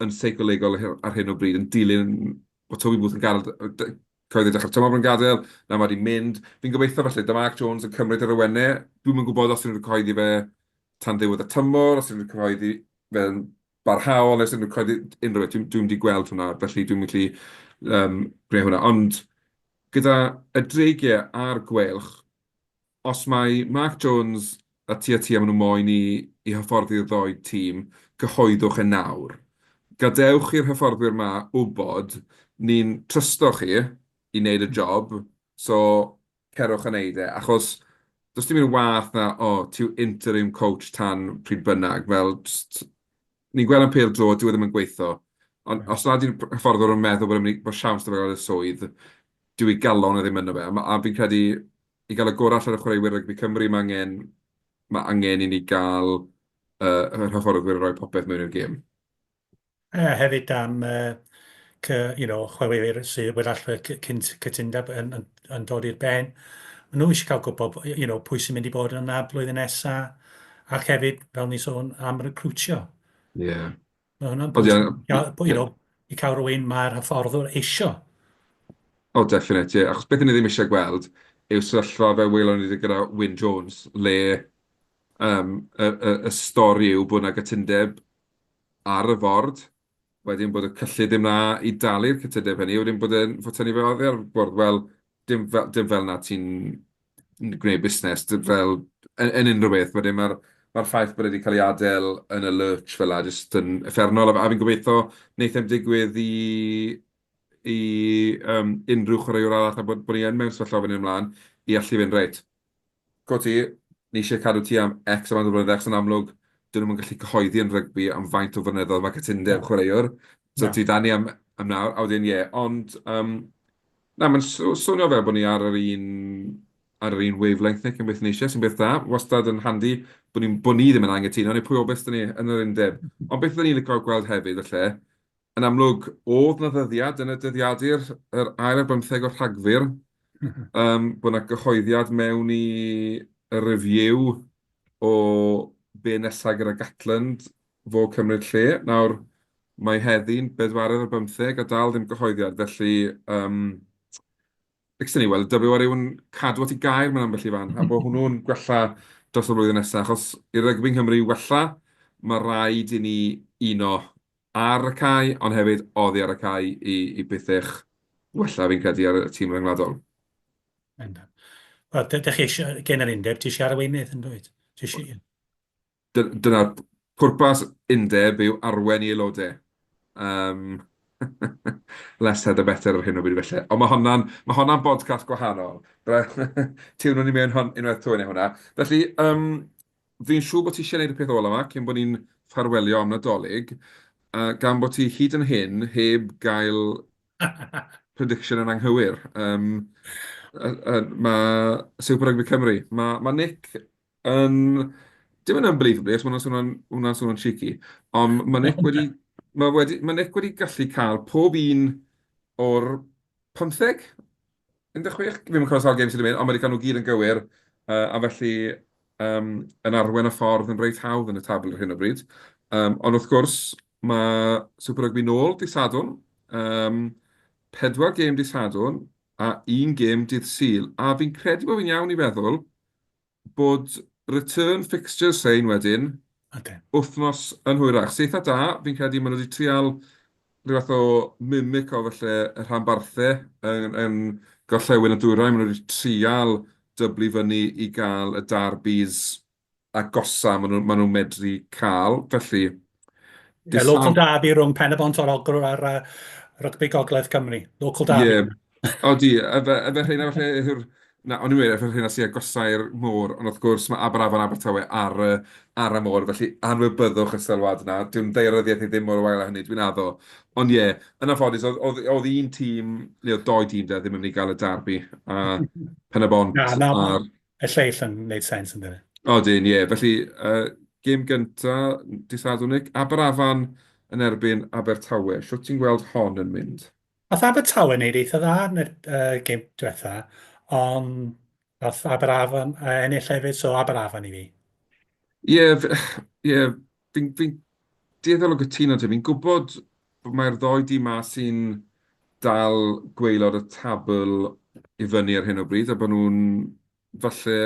yn seicolegol ar hyn o bryd yn dilyn bod Toby Booth yn gadael, cyhoeddi dechrau'r tymor bod yn gadael, na mae wedi mynd. Fi'n gobeithio felly, da Mark Jones yn cymryd yr awenau. Dwi'm yn gwybod os ydyn nhw'n cyhoeddi fe tan ddiwedd y tymor, os ydyn nhw'n cyhoeddi fe'n barhaol, neu os ydyn nhw'n cyhoeddi unrhyw beth. Dwi'm dwi wedi gweld hwnna, felly dwi'm yn gallu um, gwneud hwnna. Ond gyda y Dreigiau a'r Gweilch, Os mae Mark Jones a ti a ti a maen nhw moyn i i hyfforddi'r ddou tîm, cyhoeddwch e nawr. Gadewch i'r hyfforddwyr 'ma wybod, ni'n trysto chi i wneud y job, so cerwch a wneud e. Achos does dim un wath na, o, ti yw interim coach tan pryd bynnag, fel jyst... Ni'n gweld yn pêl-droed, dyw e ddim yn gweithio. Ond os nad yw'r hyfforddwr yn meddwl bod e'n mynd i... bod siawns 'da fe gael y swydd, dyw ei galon e ddim ynddo fe. A fi'n credu i gael y gorau allan o chwaraewyr rygbi Cymru, mae angen, mae angen i ni gael uh, yr hyfforddwyr i roi popeth mewn i'r gêm. A hefyd am uh, you know, chwaraewyr sydd wedi allu cyn cytundeb yn, yn, yn dod i'r ben. Maen nhw eisiau cael gwybod you know, pwy sy'n mynd i bod yna blwyddyn nesaf, ac hefyd, fel ni sôn, am recrwtio. Ie. Yeah. Mae hwnna'n bwysig, you know, i cael rhywun mae'r hyfforddwr eisio. O, oh, definite, ie. Yeah. Achos beth ni ddim eisiau gweld yw sefyllfa fel welon ni gyda Wyn Jones, le um, y, y, y stori yw bod yna gytundeb ar y ford, wedyn bod y cyllid ddim 'na i dalu'r cytundeb hynny, wedyn bod e'n fod tynnu fe oddi ar y bwrdd. Wel, dim fel, dim fel 'na ti'n gwneud busnes, dim fel yn, yn unrhyw beth. Wedyn mae'r mae'r ffaith bod e wedi cael ei adael yn y lurch fel 'na jyst yn uffernol, a, a fi'n gobeithio wneith e'm digwydd i i um, unrhyw chwaraewr arall a bod, bod ni yn mewn sefyllfa fan hyn ymlaen i allu fynd, reit, Co ti, ni eisiau cadw ti am X amount o flynyddoedd, achos yn amlwg, dyn nhw'm yn gallu cyhoeddi yn rygbi am faint o flynyddoedd mae cytundeb chwaraewr. So ti 'da ni am, am nawr, a wedyn ie, ond um, na, mae'n swnio fel bod ni ar yr un ar yr un wavelength Nick yn beth ni eisiau, sy'n beth da. Wastad yn handi bod ni, bod ni ddim yn angytuno, neu pwy o beth dyn ni yn yr undeb. Ond beth fydden ni'n licio gweld hefyd, falle, Yn amlwg, oedd 'na ddyddiad yn y dyddiadur, yr ail ar bymtheg o Rhagfyr, yym, bod 'na gyhoeddiad mewn i y review o be nesa gyda Gatland fo cymryd lle. Nawr, mae heddi'n bedwaredd ar bymtheg a dal ddim cyhoeddiad, felly yym, Licsen ni weld y WRU yn cadw at ei gair mewn ambell i fan, a bod hwnnw'n gwella dros y flwyddyn nesaf, achos i rygbi Nghymru wella, mae rhaid i ni uno ar y cae, ond hefyd oddi ar y cae i, i bethau wella, fi'n credu, ar y tîm rhyngwladol. Bendant. Wel, dych chi eisiau, gen yr undeb, ti eisiau arweinydd yn dweud? Ti eisiau... Dyna'r pwrpas undeb yw arwen i aelodau. Um, less said the better ar hyn o bryd felly. Ond mae honna'n ma honna'n bodcast gwahanol. Tiwnwn ni mewn hon, unwaith to yn hwnna. Felly, um, fi'n siŵr bod ti eisiau gwneud y peth ola yma cyn bod ni'n ffarwelio am Nadolig. gan bod ti hyd yn hyn heb gael prediction yn anghywir. Um, mae Super Rugby Cymru, mae, mae Nick yn... Dim yn unbelievably, os mae hwnna'n swnio'n hwnna'n swnio'n cheeky, ond mae Nick wedi, mae wedi, mae Nick wedi gallu cael pob un o'r 15, 16, fi'm yn cofio sawl gêm sydd wedi mynd, ond mae wedi cael nhw gyd yn gywir, uh, a felly um, yn arwain y ffordd yn reit hawdd yn y tabl ar hyn o bryd. Um, ond wrth gwrs, mae Super Rugby nôl dydd Sadwrn, um, pedwar gêm dydd Sadwrn a un gêm dydd Sul. A fi'n credu bod fi'n iawn i feddwl bod return fixtures rhein wedyn okay. wythnos yn hwyrach. Sy'n eitha da, fi'n credu maen nhw wedi trial rhyw fath o mimic o falle y rhanbarthau yn, yn gorllewin y dwyrain. Maen nhw wedi trial dyblu fyny i gael y derbys agosa maen nhw'n maen nhw medru cael. Felly... Yeah, local derby rhwng Pen-y-bont ar Ogwr a'r uh, Rygbi Gogledd Cymru. Local derby. Yeah. Odi, efe, efe rheina falle yw'r... Na, o'n i'n meddwl efe rheina sy'n agosa i'r môr, ond wrth gwrs mae Aberafan Abertawe ar y, ar y môr, felly anwybyddwch y sylwad yna. Dyw'n daearyddiaeth i ddim mor wael â hynny, dwi'n addo. Ond ie, yeah, yn anffodus, oedd, oedd, oedd un tîm, neu oedd doi tîm de, ddim yn mynd i gael y derby, a Pen-y-bont Na, na, ar... y lleill yn gwneud sens yn dyn. Odyn, ie. Felly, uh, gêm gynta, dydd Sadwrn, Nick, Aberafan yn erbyn Abertawe. Shwt ti'n gweld hon yn mynd? Nath Abertawe wneud eitha dda yn y uh, gêm diwetha, ond nath Aberafan uh, ennill hefyd, so Aberafan i fi. Ie, yeah, yeah, fi'n fi dueddol o gytuno ti. Fi'n gwybod bod mae'r ddoi dîm ma sy'n dal gwaelod y tabl i fyny ar hyn o bryd, a bod nhw'n falle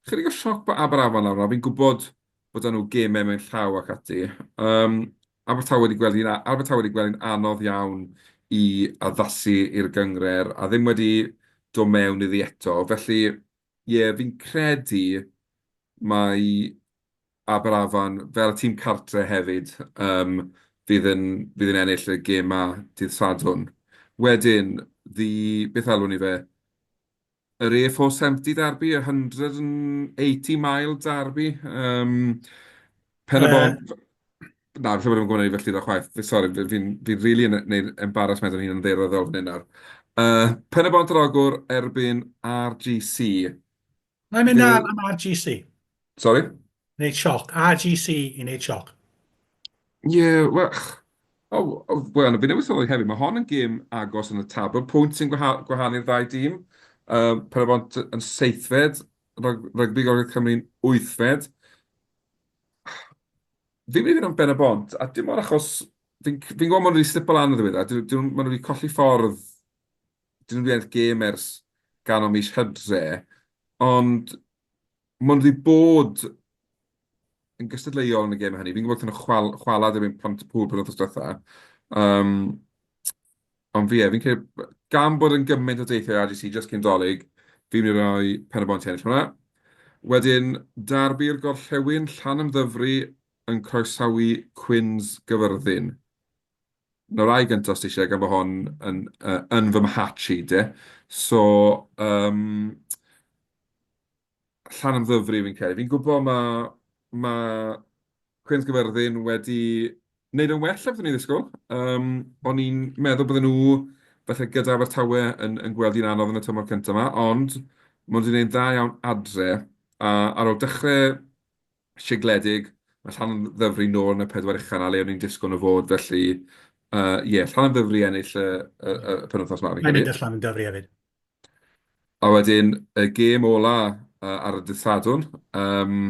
chydig o sioc bod Aberafan lawr 'na. Fi'n gwybod bod 'da nhw gemau mewn llaw ac ati. Um, Abertawe wedi gweld hi'n Abertawe wedi gweld hi'n anodd iawn i addasu i'r gynghrair a ddim wedi dod mewn iddi eto. Felly, ie, yeah, fi'n credu mai Aberafan, fel y tîm cartre hefyd, um, fydd yn, fydd yn ennill y gêm 'ma dydd Sadwrn. Wedyn, ddi, beth alwn ni fe? Yr A470 derby, y 180 mile derby. Um, Pen y Bont... Na, falle bod nhw'n gwneud felly dda chwaith. Sori, fi'n fi, fi really yn gwneud embarrassment o'n hun yn ddaearyddol fan hyn nawr. Pen y Bont yr Ogwr erbyn RGC. Mae'n mynd am, am RGC. Sorry? Wneud sioc. RGC i wneud sioc. Ie, yeah, wel... Oh, oh, wel, fi newydd sylwi hefyd, mae hon yn gêm agos yn y tabl. Pwynt sy'n gwahanu'r ddau dîm. Pen-y-bont yn seithfed, Rygbi Gogledd Cymru'n wythfed. Fi'n mynd i fynd am Ben-y-bont, a dim ond achos fi'n fi gwybod maen nhw wedi slipo lan yn ddiweddar, maen nhw wedi colli ffordd, dyn nhw wedi ennill gêm ers ganol mis Hydre, ond maen nhw wedi bod yn gystadleuol yn y gêm hynny. Fi'n gwybod wnaethon nhw chwal, chwala erbyn Pontypool penwythnos diwetha. Um, ond fi, ie, fi'n credu, gan bod yn gymaint o deithiau RGC jyst cyn Dolig, fi'n mynd i roi Pen-y-bont i ennill hwnna. Wedyn, Derby'r Gorllewin, Llanymddyfri yn croesawu Cwins Gyfyrddin. Nawr, ai gyntaf os ti eisiau, gan bod hon yn, uh, yn fy mhatch i, de. So, um, Llanymddyfri fi'n credu. Fi'n gwybod mae, mae Cwins Gyfyrddin wedi wneud yn well na beth o'n i'n ddisgwyl. Um, o'n i'n meddwl bydden nhw falle gyda Abertawe yn, yn gweld hi'n anodd yn y tymor cyntaf yma, ond maen nhw wedi gwneud yn dda iawn adre, a ar ôl dechrau sigledig, mae Llanymddyfri nôl yn y pedwar ucha 'na le o'n i'n disgwyl nhw fod, felly yy ie, Llanymddyfri ennill y, y, y penwythnos 'ma fi'n Mae'n credu. mynd â Llanymddyfri hefyd. A wedyn y gêm ola uh, ar y dydd Sadwrn, um,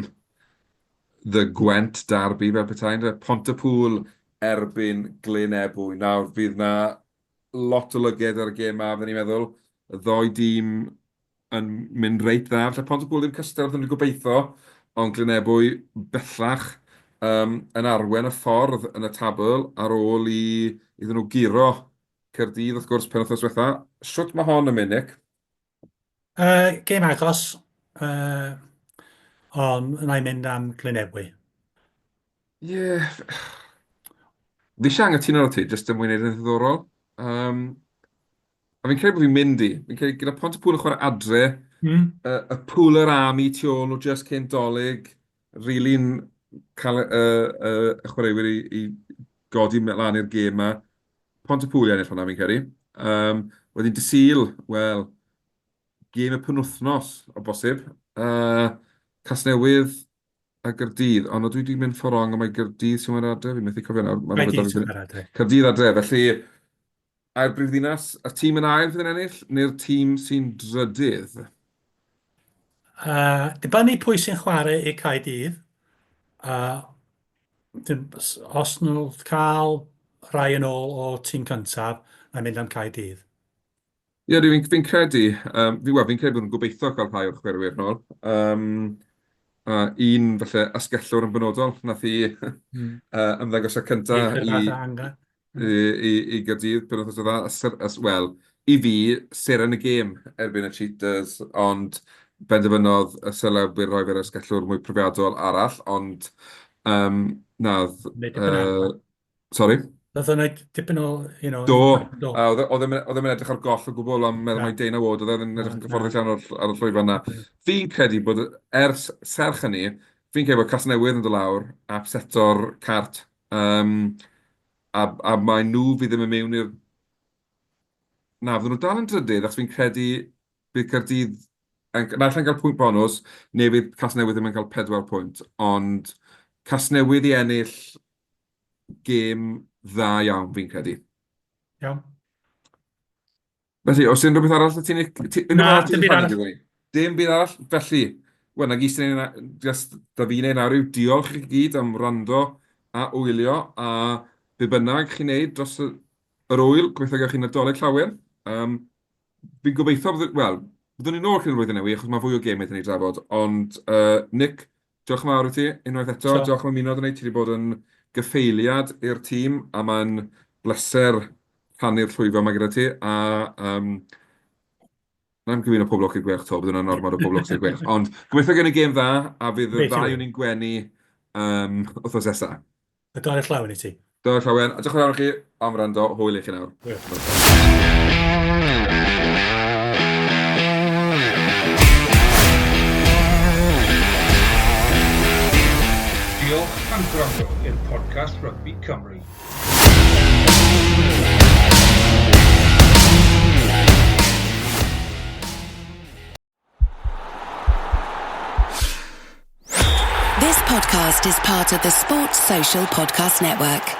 The Gwent Derby fel petai, ynde? Pontypŵl erbyn Glyn Ebwy. Nawr, fydd na lot o lyged ar y gêm 'ma, fydden ni'n meddwl. Y ddoi dîm yn mynd reit dda. Falle Pontypŵl ddim cystal â oedden nhw'n gobeithio, ond Glyn Ebwy bellach um, yn arwen y ffordd yn y tabl ar ôl i, iddyn nhw guro Caerdydd, wrth gwrs, penwythnos diwetha. Shwt mae hon yn mynd, Nick? Uh, gêm agos, uh, ond yna i mynd am Glyn Ebwy. Ie... Yeah. Fi eisiau anghytuno ar ti, jyst er mwyn neud yn ddiddorol. Um, a fi'n credu bod fi'n mynd i. Fi'n credu gyda Pontypool yn chwarae adre, y, y Pooler Army tu ôl nhw just cyn Dolig, really'n cael y, y, y chwaraewyr i, i godi lan i'r gêm 'ma. Pontypŵl i ennill hwnna fi'n credu. Um, wedyn dy Sul, wel, gêm y penwythnos o bosib. Casnewydd a Gaerdydd, ond ydw i wedi mynd ffordd wrong, mae Gaerdydd sy'n mynd adre, fi'n methu cofio nawr. Caerdydd sy'n mynd adre. Caerdydd adre, felly ai'r brifddinas, y tîm yn ail fydd yn ennill, neu'r tîm sy'n drydydd? Dibynnu pwy sy'n chwarae i Caerdydd. Os nhw'n cael rhai yn ôl o'r tîm cyntaf, mae'n mynd am Caerdydd. Ie, yeah, fi'n credu, wel, fi'n credu bod nhw'n gobeithio cael rhai o'r chwaraewyr nôl. A un, falle, asgellwr yn benodol, nath i ymddangos y cyntaf i Gaerdydd, pen wythnos ddiwetha. Wel, i fi, seren y gêm erbyn y Cheetahs, ond benderfynodd y sylwebwyr rhoi fe'r asgellwr mwy profiadol arall, ond na, Sori? Nath o'n neud dipyn o, you know... Do, a oedd e oedd e'n edrych ar goll o gwbl, am meddwl mai deunaw oed, oedd e'n edrych yn gyfforddus iawn ar y llwyfan 'na. Fi'n credu bod, ers serch hynny, fi'n credu bod Casnewydd yn dod lawr a upseto'r cart, yym, a mae nhw fydd ddim yn mewn i'r... Na, fydden nhw dal yn drydydd, achos fi'n credu bydd Caerdydd yn naill ai'n cael pwynt bonws, neu fydd Casnewydd ddim yn cael 4 pwynt, ond Casnewydd i ennill gêm dda iawn, fi'n credu. Iawn. Felly, oes unrhyw beth arall ti'n... Na, dim byd arall. Dim byd arall, felly, wel, na gyd sy'n ei... Just, da fi'n ei nawr yw diolch i chi gyd am wrando a wylio, a be bynnag chi'n neud dros yr ŵyl, gobeithio gewch chi Nadolig Llawen. Um, Fi'n gobeithio, wel, byddwn ni'n ôl cyn y flwyddyn newydd, achos mae fwy o gemau 'da ni drafod, ond uh, Nick, diolch yn fawr i ti unwaith eto, so, diolch am ymuno 'da ni, ti wedi bod yn gyffeiliad i'r tîm, a mae'n bleser rhannu'r llwyfan yma gyda ti, a na i'm cyfuno pob lwc i'r Gweilch 'to, bydd hwnna'n ormod o pob lwc i'r Gweilch, ond gobeithio gen i gêm dda, a fydd y ddau o'n ni'n gwenu wythnos nesaf. Nadolig Llawen i ti. Nadolig Llawen, a diolch yn fawr i chi am wrando. Hwyl i chi nawr. Hwyl. Diolch am gwrando i'r podcast Rygbi Cymru. This podcast is part of the Sports Social Podcast Network.